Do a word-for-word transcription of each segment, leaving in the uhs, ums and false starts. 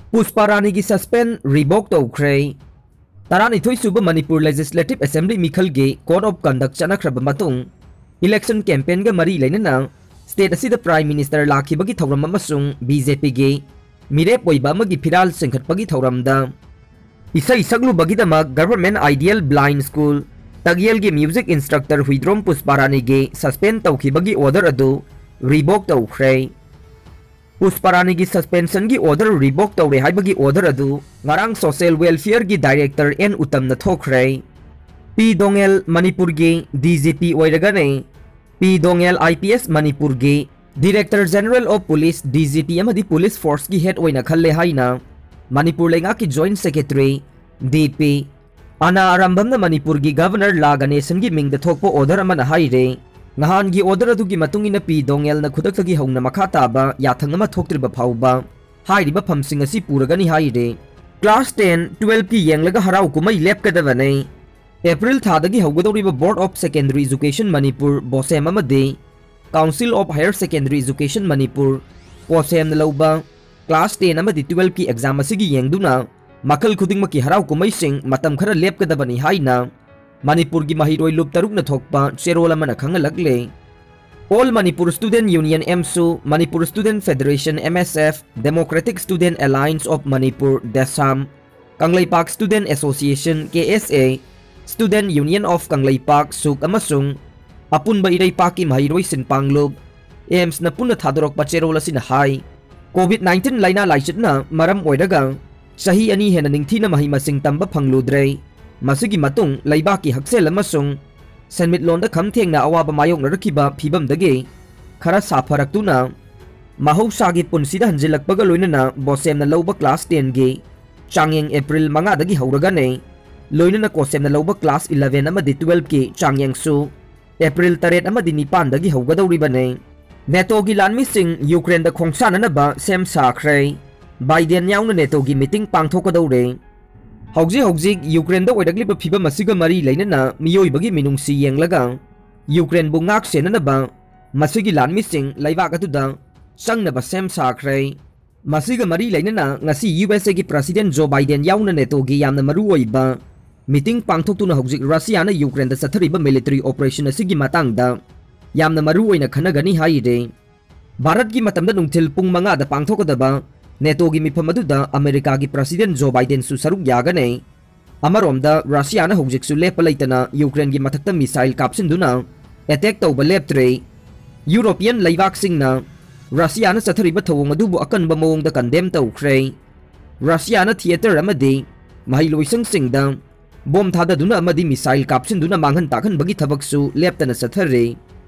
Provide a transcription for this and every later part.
ꯄꯨꯁꯄꯥ ꯔꯥꯅꯤꯒꯤ suspend revoke ꯇꯧꯈ꯭ꯔꯦ꯫ ꯇꯔꯥꯅꯤꯊꯣꯏ ꯁꯨꯕ ꯃꯅꯤꯄꯨꯔ ꯂꯦꯖꯤꯁꯂꯦꯇꯤꯚ ꯑꯦꯁꯦꯝꯕ꯭ꯂꯤ ꯃꯤꯈꯜꯒꯤ ꯀꯣꯗ ꯑꯣꯐ ꯀꯟꯗꯛ ꯆꯠꯅꯈ꯭ꯔꯕ ꯃꯇꯨꯡ, ꯏꯂꯦꯛꯁꯟ ꯀꯦꯝꯄꯦꯟꯒ ꯃꯔꯤ ꯂꯩꯅꯅ ꯁ꯭ꯇꯦꯠ ꯑꯁꯤꯗ ꯄ꯭ꯔꯥꯏꯝ ꯃꯤꯅꯤꯁꯇꯔ ꯂꯥꯛꯈꯤꯕꯒꯤ ꯊꯧꯔꯝ ꯑꯃꯁꯨꯡ ꯕꯤ ꯖꯦ ꯄꯤꯒꯤ ꯃꯤꯔꯦꯞ ꯑꯣꯏꯕ ꯑꯃꯒꯤ ꯐꯤꯔꯥꯜ ꯆꯤꯡꯈꯠꯄꯒꯤ ꯊꯧꯔꯝꯗ ꯏꯁꯩ ꯁꯛꯂꯨꯕꯒꯤꯗꯃꯛ ꯒꯚꯔꯟꯃꯦꯟꯠ ꯑꯥꯏꯗꯤꯌꯦꯜ ꯕ꯭ꯂꯥꯏꯟꯗ ꯁ꯭ꯀꯨꯜ ꯇꯥꯛꯌꯦꯜꯒꯤ ꯃ꯭ꯌꯨꯖꯤꯛ ꯏꯟꯁꯇ꯭ꯔꯛꯇꯔ ꯍꯨꯏꯗ꯭ꯔꯣꯝ ꯄꯨꯁꯄꯥꯔꯥꯅꯤꯒꯤ ꯁꯁꯄꯦꯟ ꯇꯧꯈꯤꯕꯒꯤ ꯑꯣꯔꯗꯔ ꯑꯗꯨ ꯔꯤꯚꯣꯛ ꯇꯧꯈ꯭ꯔꯦ꯫ ꯄꯨꯁꯄꯥꯔꯥꯅꯤꯒꯤ ꯁꯁꯄꯦꯟꯁꯟꯒꯤ ꯑꯣꯔꯗꯔ ꯔꯤꯚꯣꯛ ꯇꯧꯔꯦ ꯍꯥꯏꯕꯒꯤ ꯑꯣꯔꯗꯔ ꯑꯗꯨ ꯉꯔꯥꯡ ꯁꯣꯁꯤꯌꯦꯜ ꯋꯦꯜꯐꯤꯌꯔꯒꯤ ꯗꯥꯏꯔꯦꯛꯇꯔ ꯑꯦꯟ ꯎꯇꯝꯅ ꯊꯣꯛꯈ꯭ꯔꯦ꯫ ꯄꯤ ꯗꯣꯉꯦꯜ ꯃꯅꯤꯄꯨꯔꯒꯤ ꯗꯤ ꯖꯤ ꯄꯤ ꯑꯣꯏꯔꯒꯅꯤ꯫ ꯄꯤ ꯗꯣꯉꯦꯜ ꯑꯥꯏ ꯄꯤ ꯑꯦꯁ ꯃꯅꯤꯄꯨꯔꯒꯤ director general of police, D G P, ꯑꯃꯗꯤ ꯄꯨꯂꯤꯁ ꯐꯣꯔꯁꯀꯤ ꯍꯦꯗ ꯑꯣꯏꯅ ꯈꯜꯂꯦ ꯍꯥꯏꯅ ꯃꯅꯤꯄꯨꯔ ꯂꯩꯉꯥꯛꯀꯤ ꯖꯣꯏꯟꯠ ꯁꯦꯀ꯭ꯔꯦꯇꯔꯤ, ꯗꯤ ꯄꯤ, ꯑꯅꯥ ꯑꯔꯥꯝꯕꯝꯅ ꯃꯅꯤꯄꯨꯔꯒꯤ ꯒꯚꯔꯅꯔ ꯂꯥ ꯒꯅꯦꯁꯟꯒꯤ ꯃꯤꯡꯗ ꯊꯣꯛꯄ ꯑꯣꯔꯗꯔ ꯑꯃꯅ ꯍꯥꯏꯔꯦ꯫ ꯅꯍꯥꯟꯒꯤ ꯑꯣꯔꯗꯔ ꯑꯗꯨꯒꯤ ꯃꯇꯨꯡ ꯏꯟꯅ ꯄꯤ ꯗꯣꯉꯦꯜꯅ ꯈꯨꯗꯛꯇꯒꯤ ꯍꯧꯅ ꯃꯈꯥ ꯇꯥꯕ ꯌꯥꯊꯪ ꯑꯃ ꯊꯣꯛꯇ꯭ꯔꯤꯕ ꯐꯥꯎꯕ ꯍꯥꯏꯔꯤꯕ ꯐꯝꯁꯤꯡ ꯑꯁꯤ ꯄꯨꯔꯒꯅꯤ ꯍꯥꯏꯔꯦ꯫ ꯀ꯭ꯂꯥꯁ ꯇꯦꯟ, ꯇꯨꯋꯦꯜꯐꯀꯤ ꯌꯦꯡꯂꯒ ꯍꯔꯥꯎ ꯀꯨꯝꯍꯩ ꯂꯦꯞꯀꯗꯕꯅꯤ꯫ ꯑꯦꯄ꯭ꯔꯤꯜ ꯊꯥꯗꯒꯤ ꯍꯧꯒꯗꯧꯔꯤꯕ board of secondary education Manipur, BOSEM, ꯑꯃꯗꯤ council of higher secondary education Manipur, ꯀꯣꯁꯦꯝꯅ ꯂꯧꯕ ꯀ꯭ꯂꯥꯁ ꯇꯦꯟ ꯑꯃꯗꯤ ꯇꯨꯋꯦꯜꯐꯀꯤ ꯑꯦꯛꯖꯥꯝ ꯑꯁꯤꯒꯤ ꯌꯦꯡꯗꯨꯅ ꯃꯈꯜ ꯈꯨꯗꯤꯡꯃꯛꯀꯤ ꯍꯔꯥꯎ ꯀꯨꯝꯍꯩꯁꯤꯡ ꯃꯇꯝ ꯈꯔ ꯂꯦꯞꯀꯗꯕꯅꯤ ꯍꯥꯏꯅ ꯃꯅꯤꯄꯨꯔꯒꯤ ꯃꯍꯩꯔꯣꯏ ꯂꯨꯞ ꯇꯔꯨꯛꯅ ꯊꯣꯛꯄ ꯆꯦꯔꯣꯜ ꯑꯃꯅ ꯈꯪꯍꯜꯂꯛꯂꯦ꯫ All Manipur Student Union, AMSU, Manipur Student Federation, M S F, Democratic Student Alliance of Manipur, DESAM, Kangleipak Student Association, K S A, Student Union of Kangleipak, SUK, ꯑꯃꯁꯨꯡ ꯑꯄꯨꯟꯕ ꯏꯔꯩꯄꯥꯛꯀꯤ ꯃꯍꯩꯔꯣꯏꯁꯤꯡ ꯄꯥꯡꯂꯨꯞ, ꯑꯦꯝꯁꯅ ꯄꯨꯟꯅ ꯊꯥꯗꯣꯔꯛꯄ ꯆꯦꯔꯣꯜ ꯑꯁꯤꯅ ꯍꯥꯏ, ꯀꯣꯚꯤꯗ ꯅꯥꯏꯟꯇꯤꯟ ꯂꯥꯏꯅꯥ ꯂꯥꯏꯆꯠꯅ ꯃꯔꯝ ꯑꯣꯏꯔꯒ ꯆꯍꯤ ꯑꯅꯤ ꯍꯦꯟꯅ ꯅꯤꯡꯊꯤꯅ ꯃꯍꯩ ꯃꯁꯤꯡ ꯇꯝꯕ ꯐꯪꯂꯨꯗ꯭ꯔꯦ꯫ ꯃꯁꯤꯒꯤ ꯃꯇꯨꯡ ꯂꯩꯕꯥꯛꯀꯤ ꯍꯛꯁꯦꯜ ꯑꯃꯁꯨꯡ ꯁꯦꯟꯃꯤꯠꯂꯣꯟꯗ ꯈꯝ ꯊꯦꯡꯅ ꯑꯋꯥꯕ ꯃꯥꯌꯣꯛꯅꯔꯛꯈꯤꯕ ꯐꯤꯕꯝꯗꯒꯤ ꯈꯔ ꯁꯥꯐꯔꯛꯇꯨꯅ ꯃꯍꯧꯁꯥꯒꯤ ꯄꯨꯟꯁꯤꯗ ꯍꯟꯖꯤꯜꯂꯛꯄꯒ ꯂꯣꯏꯅꯅ ꯕꯣꯁꯦꯝꯅ ꯂꯧꯕ ꯀ꯭ꯂꯥꯁ ꯇꯦꯟꯒꯤ ꯆꯥꯡꯌꯦꯡ ꯑꯦꯄ꯭ꯔꯤꯜ ꯃꯉꯥꯗꯒꯤ ꯍꯧꯔꯒꯅꯤ꯫ ꯂꯣꯏꯅꯅ ꯀꯣꯁꯦꯝꯅ ꯂꯧꯕ ꯀ꯭ꯂꯥꯁ ꯏꯂꯦꯚꯦꯟ ꯑꯃꯗꯤ ꯇꯨꯋꯦꯜꯐꯀꯤ ꯆꯥꯡꯌꯦꯡꯁꯨ ꯑꯦꯄ꯭ꯔꯤꯜ ꯇꯔꯦꯠ ꯑꯃꯗꯤ ꯅꯤꯄꯥꯟꯗꯒꯤ ꯍꯧꯒꯗꯧꯔꯤꯕꯅꯤ꯫ ꯅꯦꯇꯣꯒꯤ ꯂꯥꯟꯃꯤꯁꯤꯡ ꯌꯨꯀ꯭ꯔꯦꯟꯗ ꯈꯣꯡꯁꯥꯟꯅꯅꯕ ꯁꯦꯝ ꯁꯥꯈ꯭ꯔꯦ꯫ ꯕꯥꯏꯗꯦꯟ ꯌꯥꯎꯅ ꯅꯦꯇꯣꯒꯤ ꯃꯤꯇꯤꯡ ꯄꯥꯡꯊꯣꯛꯀꯗꯧꯔꯦ꯫ ꯍꯧꯖꯤꯛ ꯍꯧꯖꯤꯛ ꯌꯨꯀ꯭ꯔꯦꯟꯗ ꯑꯣꯏꯔꯛꯂꯤꯕ ꯐꯤꯕꯝ ꯑꯁꯤꯒ ꯃꯔꯤ ꯂꯩꯅꯅ ꯃꯤꯑꯣꯏꯕꯒꯤ ꯃꯤꯅꯨꯡꯁꯤ ꯌꯦꯡꯂꯒ ꯌꯨꯀ꯭ꯔꯦꯟꯕꯨ ꯉꯥꯛ ꯁꯦꯟꯅꯅꯕ ꯃꯁꯤꯒꯤ ꯂꯥꯟꯃꯤꯁꯤꯡ ꯂꯩꯕꯥꯛ ꯑꯗꯨꯗ ꯆꯪꯅꯕ ꯁꯦꯝ ꯁꯥꯈ꯭ꯔꯦ꯫ ꯃꯁꯤꯒ ꯃꯔꯤ ꯂꯩꯅꯅ ꯉꯁꯤ ꯌꯨ ꯑꯦꯁ ꯑꯦꯒꯤ President Joe Biden ꯌꯥꯎꯅ NATOꯒꯤ ꯌꯥꯝꯅ ꯃꯔꯨꯑꯣꯏꯕ meeting ꯄꯥꯡꯊꯣꯛꯇꯨꯅ ꯍꯧꯖꯤꯛ ꯔꯁꯤꯌꯥꯅ ꯌꯨꯀ꯭ꯔꯦꯟꯗ ꯆꯠꯊꯔꯤꯕ military operation ꯑꯁꯤꯒꯤ ꯃꯇꯥꯡꯗ ꯌꯥꯝꯅ ꯃꯔꯨꯑꯣꯏꯅ ꯈꯟꯅꯒꯅꯤ ꯍꯥꯏꯔꯤ꯫ ꯚꯥꯔꯠꯀꯤ ꯃꯇꯝꯗ ꯅꯨꯡꯊꯤꯜ ꯄꯨꯡ ꯃꯉꯥꯗ ꯄꯥꯡꯊꯣꯛꯀꯗꯕ NATOꯒꯤ ꯃꯤꯐꯝ ꯑꯗꯨꯗ ꯑꯃꯦꯔꯤꯀꯥꯒꯤ President Joe Bidenꯁꯨ ꯁꯔꯨꯛ ꯌꯥꯒꯅꯤ꯫ ꯑꯃꯔꯣꯝꯗ ꯔꯁꯤꯌꯥꯅ ꯍꯧꯖꯤꯛꯁꯨ ꯂꯦꯞꯄ ꯂꯩꯇꯅ ꯌꯨꯀ꯭ꯔꯦꯟꯒꯤ ꯃꯊꯛꯇ missile ꯀꯥꯞꯁꯤꯟꯗꯨꯅ attack ꯇꯧꯕ ꯂꯦꯞꯇ꯭ꯔꯦ꯫ ꯌꯨꯔꯣꯄꯤꯌꯟ ꯂꯩꯕꯥꯛꯁꯤꯡꯅ ꯔꯁꯤꯌꯥꯅ ꯆꯠꯊꯔꯤꯕ ꯊꯧꯑꯣꯡ ꯑꯗꯨꯕꯨ ꯑꯀꯟꯕ ꯃꯑꯣꯡꯗ condemn ꯇꯧꯈ꯭ꯔꯦ꯫ ꯔꯁꯤꯌꯥꯅ theater ꯑꯃꯗꯤ ꯃꯍꯩꯂꯣꯏꯁꯪꯁꯤꯡꯗ bomb ꯊꯥꯗꯗꯨꯅ ꯑꯃꯗꯤ missile ꯀꯥꯞꯁꯤꯟꯗꯨꯅ ꯃꯥꯡꯍꯟ ꯇꯥꯛꯍꯟꯕꯒꯤ ꯊꯕꯛꯁꯨ ꯂꯦꯞꯇꯅ ꯆꯠꯊꯔꯤ꯫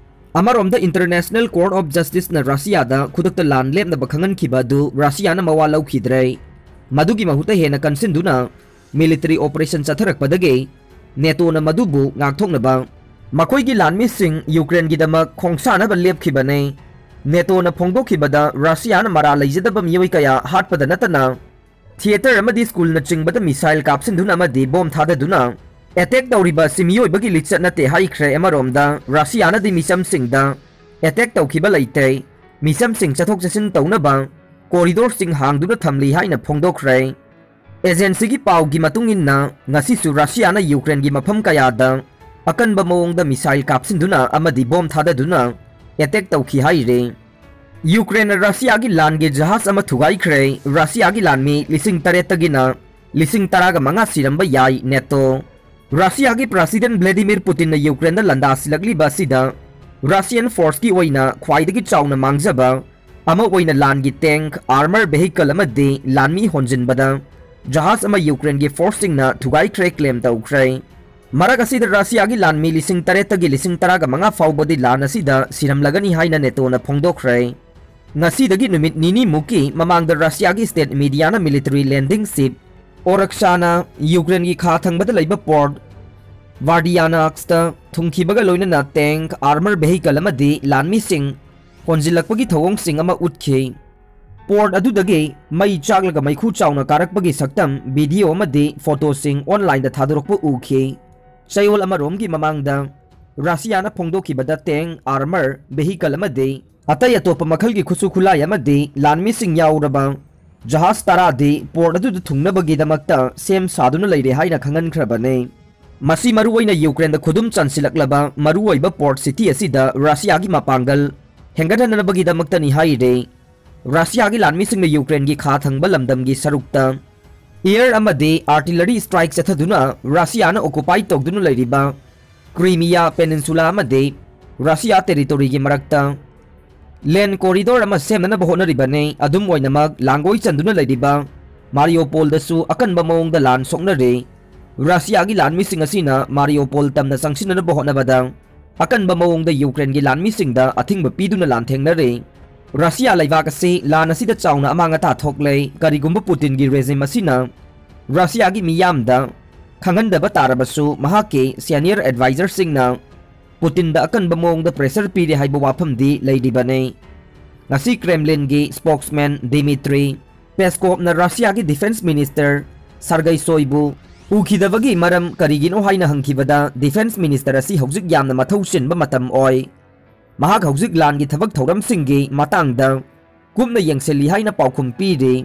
ꯑꯃꯔꯣꯝꯗ International Court of Justiceꯅ ꯔꯁꯤꯌꯥꯗ ꯈꯨꯗꯛꯇ ꯂꯥꯟ ꯂꯦꯞꯅꯕ ꯈꯪꯍꯟꯈꯤꯕ ꯑꯗꯨ ꯔꯁꯤꯌꯥꯅ ꯃꯋꯥ ꯂꯧꯈꯤꯗ꯭ꯔꯦ꯫ ꯃꯗꯨꯒꯤ ꯃꯍꯨꯠꯇ ꯍꯦꯟꯅ ꯀꯟꯁꯤꯟꯗꯨꯅ military operation ꯆꯠꯊꯔꯛꯄꯗꯒꯤ NATOꯅ ꯃꯗꯨꯕꯨ ꯉꯥꯛꯊꯣꯛꯅꯕ ꯃꯈꯣꯏꯒꯤ ꯂꯥꯟꯃꯤꯁꯤꯡ ꯌꯨꯀ꯭ꯔꯦꯟꯒꯤꯗꯃꯛ ꯈꯣꯡꯁꯥꯅꯕ ꯂꯦꯞꯈꯤꯕꯅꯤ꯫ NATOꯅ ꯐꯣꯡꯗꯣꯛꯈꯤꯕꯗ ꯔꯁꯤꯌꯥꯅ ꯃꯔꯥꯜ ꯂꯩꯖꯗꯕ ꯃꯤꯑꯣꯏ ꯀꯌꯥ ꯍꯥꯠꯄꯗ ꯅꯠꯇꯅ theater ꯑꯃꯗꯤ schoolꯅꯆꯤꯡꯕꯗ missile ꯀꯥꯞꯁꯤꯟꯗꯨꯅ ꯑꯃꯗꯤ bomb ꯊꯥꯗꯗꯨꯅ attack ꯇꯧꯔꯤꯕ ꯑꯁꯤ ꯃꯤꯑꯣꯏꯕꯒꯤ ꯂꯤꯆꯠ ꯅꯠꯇꯦ ꯍꯥꯏꯈ꯭ꯔꯦ꯫ ꯑꯃꯔꯣꯝꯗ ꯔꯁꯤꯌꯥꯅꯗꯤ ꯃꯤꯆꯝꯁꯤꯡꯗ attack ꯇꯧꯈꯤꯕ ꯂꯩꯇꯦ꯫ ꯃꯤꯆꯝꯁꯤꯡ ꯆꯠꯊꯣꯛ ꯆꯠꯁꯤꯟ ꯇꯧꯅꯕ corridorꯁꯤꯡ ꯍꯥꯡꯗꯨꯅ ꯊꯝꯂꯤ ꯍꯥꯏꯅ ꯐꯣꯡꯗꯣꯛꯈ꯭ꯔꯦ꯫ Agencyꯒꯤ ꯄꯥꯎꯒꯤ ꯃꯇꯨꯡ ꯏꯟꯅ ꯉꯁꯤꯁꯨ ꯔꯁꯤꯌꯥꯅ ꯌꯨꯀ꯭ꯔꯦꯟꯒꯤ ꯃꯐꯝ ꯀꯌꯥꯗ ꯑꯀꯟꯕ ꯃꯑꯣꯡꯗ missile ꯀꯥꯞꯁꯤꯟꯗꯨꯅ ꯑꯃꯗꯤ bomb ꯊꯥꯗꯗꯨꯅ attack ꯇꯧꯈꯤ ꯍꯥꯏꯔꯤ꯫ ꯌꯨꯀ꯭ꯔꯦꯟꯅ ꯔꯁꯤꯌꯥꯒꯤ ꯂꯥꯟꯒꯤ ꯖꯍꯥꯖ ꯑꯃ ꯊꯨꯒꯥꯏꯈ꯭ꯔꯦ꯫ ꯔꯁꯤꯌꯥꯒꯤ ꯂꯥꯟꯃꯤ ꯂꯤꯁꯤꯡ ꯇꯔꯦꯠꯇꯒꯤꯅ ꯂꯤꯁꯤꯡ ꯇꯔꯥꯒ ꯃꯉꯥ ꯁꯤꯔꯝꯕ ꯌꯥꯏ, NATO꯫ ꯔꯁꯤꯌꯥꯒꯤ President Vladimir Putinꯅ ꯌꯨꯀ꯭ꯔꯦꯟꯗ ꯂꯥꯟꯗꯥꯁꯤꯜꯂꯛꯂꯤꯕ ꯑꯁꯤꯗ Russian forceꯀꯤ ꯑꯣꯏꯅ ꯈ꯭ꯋꯥꯏꯗꯒꯤ ꯆꯥꯎꯅ ꯃꯥꯡꯖꯕ ꯑꯃ ꯑꯣꯏꯅ ꯂꯥꯟꯒꯤ tank, armor vehicle ꯑꯃꯗꯤ ꯂꯥꯟꯃꯤ ꯍꯣꯟꯖꯤꯟꯕꯗ ꯖꯍꯥꯖ ꯑꯃ ꯌꯨꯀ꯭ꯔꯦꯟꯒꯤ forceꯁꯤꯡꯅ ꯊꯨꯒꯥꯏꯈ꯭ꯔꯦ claim ꯇꯧꯈ꯭ꯔꯦ꯫ ꯃꯔꯛ ꯑꯁꯤꯗ ꯔꯁꯤꯌꯥꯒꯤ ꯂꯥꯟꯃꯤ ꯂꯤꯁꯤꯡ ꯇꯔꯦꯠꯇꯒꯤ ꯂꯤꯁꯤꯡ ꯇꯔꯥꯒ ꯃꯉꯥ ꯐꯥꯎꯕꯗꯤ ꯂꯥꯟ ꯑꯁꯤꯗ ꯁꯤꯔꯝꯂꯒꯅꯤ ꯍꯥꯏꯅ NATOꯅ ꯐꯣꯡꯗꯣꯛꯈ꯭ꯔꯦ꯫ ꯉꯁꯤꯗꯒꯤ ꯅꯨꯃꯤꯠ ꯅꯤꯅꯤꯃꯨꯛꯀꯤ ꯃꯃꯥꯡꯗ ꯔꯁꯤꯌꯥꯒꯤ state mediaꯅ military landing ship Orakshana ꯌꯨꯀ꯭ꯔꯦꯟꯒꯤ ꯈꯥ ꯊꯪꯕꯗ ꯂꯩꯕ port Verdanskꯇ ꯊꯨꯡꯈꯤꯕꯒ ꯂꯣꯏꯅꯅ tank, armor vehicle ꯑꯃꯗꯤ ꯂꯥꯟꯃꯤꯁꯤꯡ ꯍꯣꯟꯖꯤꯜꯂꯛꯄꯒꯤ ꯊꯧꯑꯣꯡꯁꯤꯡ ꯑꯃ ꯎꯠꯈꯤ꯫ Port ꯑꯗꯨꯗꯒꯤ ꯃꯩ ꯆꯥꯛꯂꯒ ꯃꯩꯈꯨ ꯆꯥꯎꯅ ꯀꯥꯔꯛꯄꯒꯤ ꯁꯛꯇꯝ video ꯑꯃꯗꯤ photoꯁꯤꯡ onlineꯗ ꯊꯥꯗꯣꯔꯛꯄ ꯎꯈꯤ꯫ ꯆꯌꯣꯜ ꯑꯃꯔꯣꯝꯒꯤ ꯃꯃꯥꯡꯗ ꯔꯁꯤꯌꯥꯅ ꯐꯣꯡꯗꯣꯛꯈꯤꯕꯗ tank, armor vehicle ꯑꯃꯗꯤ ꯑꯇꯩ ꯑꯇꯣꯞꯄ ꯃꯈꯜꯒꯤ ꯈꯨꯠꯁꯨ ꯈꯨꯠꯂꯥꯏ ꯑꯃꯗꯤ ꯂꯥꯟꯃꯤꯁꯤꯡ ꯌꯥꯎꯔꯕ ꯖꯍꯥꯖ ꯇꯔꯥꯗꯤ ꯄꯣꯔꯠ ꯑꯗꯨꯗ ꯊꯨꯡꯅꯕꯒꯤꯗꯃꯛꯇ ꯁꯦꯝ ꯁꯥꯗꯨꯅ ꯂꯩꯔꯦ ꯍꯥꯏꯅ ꯈꯪꯍꯟꯈ꯭ꯔꯕꯅꯤ꯫ ꯃꯁꯤ ꯃꯔꯨꯑꯣꯏꯅ ꯌꯨꯀ꯭ꯔꯦꯟꯗ ꯈꯨꯗꯨꯝ ꯆꯟꯁꯤꯜꯂꯛꯂꯕ ꯃꯔꯨꯑꯣꯏꯕ ꯄꯣꯔꯠ ꯁꯤꯇꯤ ꯑꯁꯤꯗ ꯔꯁꯤꯌꯥꯒꯤ ꯃꯄꯥꯡꯒꯜ ꯍꯦꯟꯒꯠꯍꯟꯅꯕꯒꯤꯗꯃꯛꯇꯅꯤ ꯍꯥꯏꯔꯦ꯫ ꯔꯁꯤꯌꯥꯒꯤ ꯂꯥꯟꯃꯤꯁꯤꯡꯅ ꯌꯨꯀ꯭ꯔꯦꯟꯒꯤ ꯈꯥ ꯊꯪꯕ ꯂꯝꯗꯝꯒꯤ ꯁꯔꯨꯛꯇ ꯏꯌꯔ ꯑꯃꯗꯤ ꯑꯥꯔꯇꯤꯂꯔꯤ ꯁ꯭ꯇ꯭ꯔꯥꯏꯛ ꯆꯠꯊꯗꯨꯅ ꯔꯁꯤꯌꯥꯅ ꯑꯣꯀꯨꯄꯥꯏ ꯇꯧꯗꯨꯅ ꯂꯩꯔꯤꯕ ꯀ꯭ꯔꯤꯃꯤꯌꯥ ꯄꯦꯅꯤꯟꯁꯨꯂꯥ ꯑꯃꯗꯤ ꯔꯁꯤꯌꯥ ꯇꯦꯔꯤꯇꯣꯔꯤꯒꯤ ꯃꯔꯛꯇ ꯂꯦꯟ ꯀꯣꯔꯤꯗꯣꯔ ꯑꯃ ꯁꯦꯝꯅꯅꯕ ꯍꯣꯠꯅꯔꯤꯕꯅꯤ꯫ ꯑꯗꯨꯝ ꯑꯣꯏꯅꯃꯛ, ꯂꯥꯡꯒꯣꯏ ꯆꯟꯗꯨꯅ ꯂꯩꯔꯤꯕ ꯃꯥꯔꯤꯌꯣꯄꯣꯜꯗꯁꯨ ꯑꯀꯟꯕ ꯃꯑꯣꯡꯗ ꯂꯥꯟ ꯁꯣꯛꯅꯔꯦ꯫ ꯔꯁꯤꯌꯥꯒꯤ ꯂꯥꯟꯃꯤꯁꯤꯡ ꯑꯁꯤꯅ ꯃꯥꯔꯤꯌꯣꯄꯣꯜ ꯇꯝꯅ ꯆꯪꯁꯤꯟꯅꯅꯕ ꯍꯣꯠꯅꯕꯗ ꯑꯀꯟꯕ ꯃꯑꯣꯡꯗ ꯌꯨꯀ꯭ꯔꯦꯟꯒꯤ ꯂꯥꯟꯃꯤꯁꯤꯡꯗ ꯑꯊꯤꯡꯕ ꯄꯤꯗꯨꯅ ꯂꯥꯟꯊꯦꯡꯅꯔꯦ꯫ ꯔꯁꯤꯌꯥ ꯂꯩꯕꯥꯛ ꯑꯁꯤ ꯂꯥꯟ ꯑꯁꯤꯗ ꯆꯥꯎꯅ ꯑꯃꯥꯡ ꯑꯇꯥ ꯊꯣꯛꯂꯦ꯫ ꯀꯔꯤꯒꯨꯝꯕ ꯄꯨꯇꯤꯟꯒꯤ ꯔꯦꯖꯤꯝ ꯑꯁꯤꯅ ꯔꯁꯤꯌꯥꯒꯤ ꯃꯤꯌꯥꯝꯗ ꯈꯪꯍꯟꯗꯕ ꯇꯥꯔꯕꯁꯨ, ꯃꯍꯥꯛꯀꯤ ꯁꯦꯅꯤꯌꯔ ꯑꯦꯗꯚꯥꯏꯖꯔꯁꯤꯡꯅ ꯄꯨꯇꯤꯟꯗ ꯑꯀꯟꯕ ꯃꯑꯣꯡꯗ ꯄ꯭ꯔꯦꯁꯔ ꯄꯤꯔꯦ ꯍꯥꯏꯕ ꯋꯥꯐꯝꯗꯤ ꯂꯩꯔꯤꯕꯅꯤ꯫ ꯉꯁꯤ ꯀ꯭ꯔꯦꯝꯂꯤꯟꯒꯤ ꯁ꯭ꯄꯣꯛꯁꯃꯦꯟ ꯗꯤꯃꯤꯇ꯭ꯔꯤ ꯄꯦꯁꯀꯣꯞꯅ ꯔꯁꯤꯌꯥꯒꯤ ꯗꯤꯐꯦꯟꯁ ꯃꯤꯅꯤꯁꯇꯔ ꯁꯥꯔꯒꯩ ꯁꯣꯏꯕꯨ ꯎꯈꯤꯗꯕꯒꯤ ꯃꯔꯝ ꯀꯔꯤꯒꯤꯅꯣ ꯍꯥꯏꯅ ꯍꯪꯈꯤꯕꯗ, ꯗꯤꯐꯦꯟꯁ ꯃꯤꯅꯤꯁꯇꯔ ꯑꯁꯤ ꯍꯧꯖꯤꯛ ꯌꯥꯝꯅ ꯃꯊꯧ ꯆꯤꯟꯕ ꯃꯇꯝ ꯑꯣꯏ꯫ ꯃꯍꯥꯛ ꯍꯧꯖꯤꯛ ꯂꯥꯟꯒꯤ ꯊꯕꯛ ꯊꯧꯔꯝꯁꯤꯡꯒꯤ ꯃꯇꯥꯡꯗ ꯀꯨꯞꯅ ꯌꯦꯡꯁꯤꯜꯂꯤ ꯍꯥꯏꯅ ꯄꯥꯎꯈꯨꯝ ꯄꯤꯔꯤ꯫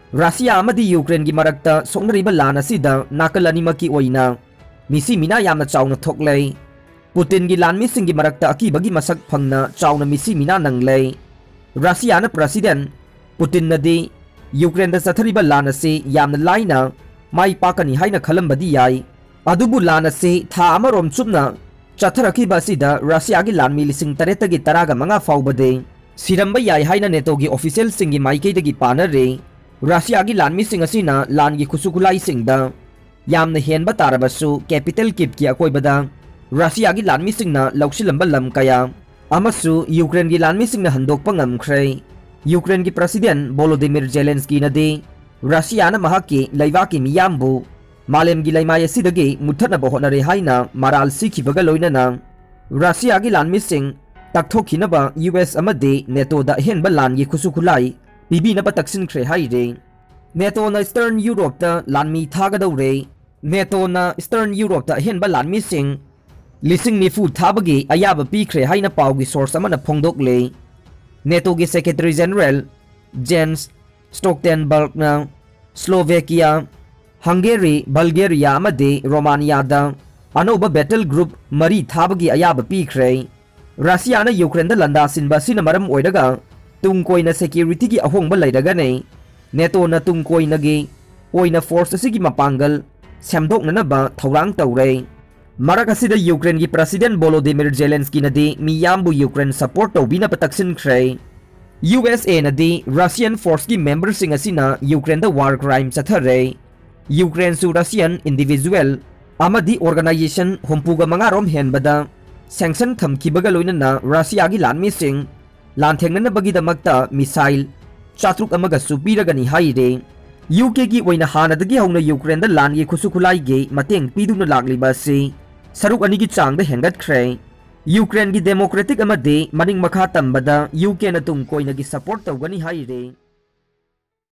ꯔꯁꯤꯌꯥ ꯑꯃꯗꯤ ꯌꯨꯀ꯭ꯔꯦꯟꯒꯤ ꯃꯔꯛꯇ ꯁꯣꯛꯅꯔꯤꯕ ꯂꯥꯟ ꯑꯁꯤꯗ ꯅꯥꯀꯜ ꯑꯅꯤꯃꯛꯀꯤ ꯑꯣꯏꯅ ꯃꯤꯁꯤ ꯃꯤꯅꯥ ꯌꯥꯝꯅ ꯆꯥꯎꯅ ꯊꯣꯛꯂꯦ꯫ ꯄꯨꯇꯤꯟꯒꯤ ꯂꯥꯟꯃꯤꯁꯤꯡꯒꯤ ꯃꯔꯛꯇ ꯑꯀꯤꯕꯒꯤ ꯃꯁꯛ ꯐꯪꯅ ꯆꯥꯎꯅ ꯃꯤꯁꯤ ꯃꯤꯅꯥ ꯅꯪꯂꯦ꯫ ꯔꯁꯤꯌꯥꯅ ꯄ꯭ꯔꯁꯤꯗꯦꯟ ꯄꯨꯇꯤꯟꯅꯗꯤ ꯌꯨꯀ꯭ꯔꯦꯟꯗ ꯆꯠꯊꯔꯤꯕ ꯂꯥꯟ ꯑꯁꯤ ꯌꯥꯝꯅ ꯂꯥꯏꯅ ꯃꯥꯏ ꯄꯥꯛꯀꯅꯤ ꯍꯥꯏꯅ ꯈꯜꯂꯝꯕꯗꯤ ꯌꯥꯏ, ꯑꯗꯨꯕꯨ ꯂꯥꯟ ꯑꯁꯤ ꯊꯥ ꯑꯃꯔꯣꯝ ꯆꯨꯞꯅ ꯆꯠꯊꯔꯛꯈꯤꯕ ꯑꯁꯤꯗ ꯔꯁꯤꯌꯥꯒꯤ ꯂꯥꯟꯃꯤ ꯂꯤꯁꯤꯡ ꯇꯔꯦꯠꯇꯒꯤ ꯇꯔꯥꯒ ꯃꯉꯥ ꯐꯥꯎꯕꯗꯤ ꯁꯤꯔꯝꯕ ꯌꯥꯏ ꯍꯥꯏꯅ ꯅꯦꯇꯣꯒꯤ ꯑꯣꯐꯤꯁꯤꯌꯦꯜꯁꯤꯡꯒꯤ ꯃꯥꯏꯀꯩꯗꯒꯤ ꯄꯥꯅꯔꯤ꯫ ꯔꯁꯤꯌꯥꯒꯤ ꯂꯥꯟꯃꯤꯁꯤꯡ ꯑꯁꯤꯅ ꯂꯥꯟꯒꯤ ꯈꯨꯠꯁꯨ ꯈꯨꯠꯂꯥꯏꯁꯤꯡꯗ ꯌꯥꯝꯅ ꯍꯦꯟꯕ ꯇꯥꯔꯕꯁꯨ, ꯀꯦꯄꯤꯇꯦꯜ ꯀꯤꯞꯀꯤ ꯑꯀꯣꯏꯕꯗ ꯔꯁꯤꯌꯥꯒꯤ ꯂꯥꯟꯃꯤꯁꯤꯡꯅ ꯂꯧꯁꯤꯜꯂꯝꯕ ꯂꯝ ꯀꯌꯥ ꯑꯃꯁꯨ ꯌꯨꯀ꯭ꯔꯦꯟꯒꯤ ꯂꯥꯟꯃꯤꯁꯤꯡꯅ ꯍꯟꯗꯣꯛꯄ ꯉꯝꯈ꯭ꯔꯦ꯫ ꯌꯨꯀ꯭ꯔꯦꯟꯒꯤ ꯄ꯭ꯔꯁꯤꯗꯦꯟ ꯚꯣꯂꯣꯗꯤꯃꯤꯔ ꯖꯦꯂꯦꯟꯁꯀꯤꯅꯗꯤ ꯔꯁꯤꯌꯥꯅ ꯃꯍꯥꯛꯀꯤ ꯂꯩꯕꯥꯛꯀꯤ ꯃꯤꯌꯥꯝꯕꯨ ꯃꯥꯂꯦꯝꯒꯤ ꯂꯩꯃꯥꯏ ꯑꯁꯤꯗꯒꯤ ꯃꯨꯠꯊꯠꯅꯕ ꯍꯣꯠꯅꯔꯦ ꯍꯥꯏꯅ ꯃꯔꯥꯜ ꯁꯤꯈꯤꯕꯒ ꯂꯣꯏꯅꯅ ꯔꯁꯤꯌꯥꯒꯤ ꯂꯥꯟꯃꯤꯁꯤꯡ ꯇꯛꯊꯣꯛꯈꯤꯅꯕ ꯌꯨ ꯑꯦꯁ ꯑꯃꯗꯤ ꯅꯦꯇꯣꯗ ꯑꯍꯦꯟꯕ ꯂꯥꯟꯒꯤ ꯈꯨꯠꯁꯨ ꯈꯨꯠꯂꯥꯏ ꯄꯤꯕꯤꯅꯕ ꯇꯛꯁꯤꯟꯈ꯭ꯔꯦ ꯍꯥꯏꯔꯤ꯫ ꯅꯦꯇꯣꯅ ꯏꯁꯇꯔꯟ ꯌꯨꯔꯣꯞꯇ ꯂꯥꯟꯃꯤ ꯊꯥꯒꯗꯧꯔꯦ꯫ ꯅꯦꯇꯣꯅ ꯏꯁꯇꯔꯟ ꯌꯨꯔꯣꯞꯇ ꯑꯍꯦꯟꯕ ꯂꯥꯟꯃꯤꯁꯤꯡ ꯂꯤꯁꯤꯡ ꯅꯤꯐꯨ ꯊꯥꯕꯒꯤ ꯑꯌꯥꯕ ꯄꯤꯈ꯭ꯔꯦ ꯍꯥꯏꯅ ꯄꯥꯎꯒꯤ ꯁꯣꯔꯁ ꯑꯃꯅ ꯐꯣꯡꯗꯣꯛꯂꯦ꯫ NATOꯒꯤ Secretary General Jens Stoltenbergꯅ Slovakia, Hungary, Bulgaria ꯑꯃꯗꯤ Romaniaꯗ ꯑꯅꯧꯕ battle group ꯃꯔꯤ ꯊꯥꯕꯒꯤ ꯑꯌꯥꯕ ꯄꯤꯈ꯭ꯔꯦ꯫ ꯔꯁꯤꯌꯥꯅ ꯌꯨꯀ꯭ꯔꯦꯟꯗ ꯂꯥꯟꯗꯥꯁꯤꯟꯕ ꯑꯁꯤꯅ ꯃꯔꯝ ꯑꯣꯏꯔꯒ ꯇꯨꯡ ꯀꯣꯏꯅ securityꯒꯤ ꯑꯍꯣꯡꯕ ꯂꯩꯔꯒꯅꯤ꯫ NATOꯅ ꯇꯨꯡ ꯀꯣꯏꯅꯒꯤ ꯑꯣꯏꯅ force ꯑꯁꯤꯒꯤ ꯃꯄꯥꯡꯒꯜ ꯁꯦꯝꯗꯣꯛꯅꯅꯕ ꯊꯧꯔꯥꯡ ꯇꯧꯔꯦ꯫ ꯃꯔꯛ ꯑꯁꯤꯗ ꯌꯨꯀ꯭ꯔꯦꯟꯒꯤ President Volodymyr Zelenskyꯅꯗꯤ ꯃꯤꯌꯥꯝꯕꯨ ꯌꯨꯀ꯭ꯔꯦꯟ support ꯇꯧꯕꯤꯅꯕ ꯇꯛꯁꯤꯟꯈ꯭ꯔꯦ꯫ USAꯅꯗꯤ Russian forceꯀꯤ memberꯁꯤꯡ ꯑꯁꯤꯅ ꯌꯨꯀ꯭ꯔꯦꯟꯗ war crime ꯆꯠꯊꯔꯦ꯫ ꯌꯨꯀ꯭ꯔꯦꯟꯁꯨ Russian individual ꯑꯃꯗꯤ organization ꯍꯨꯝꯐꯨꯒ ꯃꯉꯥ ꯔꯣꯝ ꯍꯦꯟꯕꯗ sanction ꯊꯝꯈꯤꯕꯒ ꯂꯣꯏꯅꯅ ꯔꯁꯤꯌꯥꯒꯤ ꯂꯥꯟꯃꯤꯁꯤꯡ ꯂꯥꯟꯊꯦꯡꯅꯅꯕꯒꯤꯗꯃꯛꯇ missile ꯆꯥꯇ꯭ꯔꯨꯛ ꯑꯃꯒꯁꯨ ꯄꯤꯔꯒꯅꯤ ꯍꯥꯏꯔꯦ꯫ UKꯒꯤ ꯑꯣꯏꯅ ꯍꯥꯟꯅꯗꯒꯤ ꯍꯧꯅ ꯌꯨꯀ꯭ꯔꯦꯟꯗ ꯂꯥꯟꯒꯤ ꯈꯨꯠꯁꯨ ꯈꯨꯠꯂꯥꯏꯒꯤ ꯃꯇꯦꯡ ꯄꯤꯗꯨꯅ ꯂꯥꯛꯂꯤꯕ ꯑꯁꯤ ꯁꯔꯨꯛ ꯑꯅꯤꯒꯤ ꯆꯥꯡꯗ ꯍꯦꯟꯒꯠꯈ꯭ꯔꯦ꯫ ꯌꯨꯀ꯭ꯔꯦꯟꯒꯤ democratic ꯑꯃꯗꯤ ꯃꯅꯤꯡ ꯃꯈꯥ ꯇꯝꯕꯗ UKꯅ ꯇꯨꯡ ꯀꯣꯏꯅꯒꯤ support ꯇꯧꯒꯅꯤ ꯍꯥꯏꯔꯦ꯫